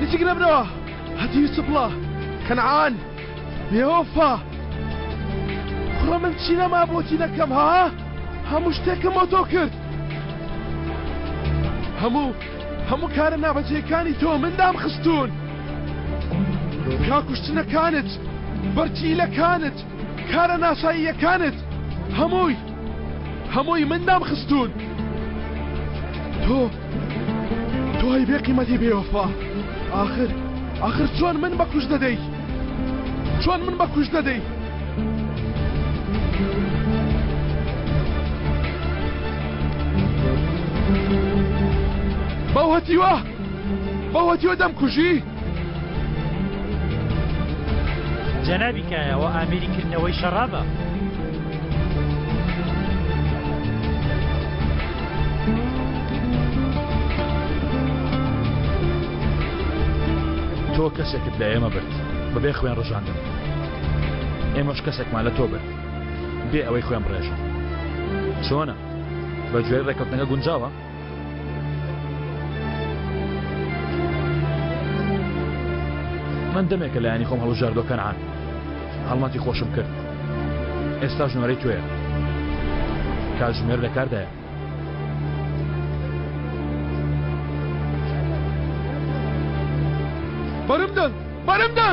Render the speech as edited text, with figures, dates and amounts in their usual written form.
نزیک نەبنەوە هەتیوی چپڵە کەنعان بێوەفا کوڕە من چی نەما بۆتی نەکەم ها هەموو شتێکم بۆ تۆ کرد هەموو هەموو کارە نابەجێکانی تۆ من دام خستوون پیاکوشتنەکانت بەرتیلەکانت کارە ناساییەکانت هەمووی هەمووی من دام خستوون تۆ تۆ هەی بێ قیمەتی بێوەفا ئاخر ئاخر چۆن من بە کوش دەدەی چۆن من بە کوش دەدەی بەو هەتیوە بەو هەتیوە دەمکوژی جەنابی کایە ئەوە ئامێری کردنەوەی شەڕابە. تۆ کەسێکت لە ئێمە برد بەبێ خوێن ڕژاندن ئێمەش کەسێکمان لە تۆ برد بێ ئەوەی خوێن بڕێژن چۆنە بە گوێرەی ڕێککەوتنەکە گونجاوە؟ من دەمێکە لایەنی خۆم هەڵبژاردووە کەنعان هەڵمەتی خۆشم کرد ئێستاش نۆرەی تۆیە کاتژمێر لە کاردایە بەرمدەن بەرمدەن!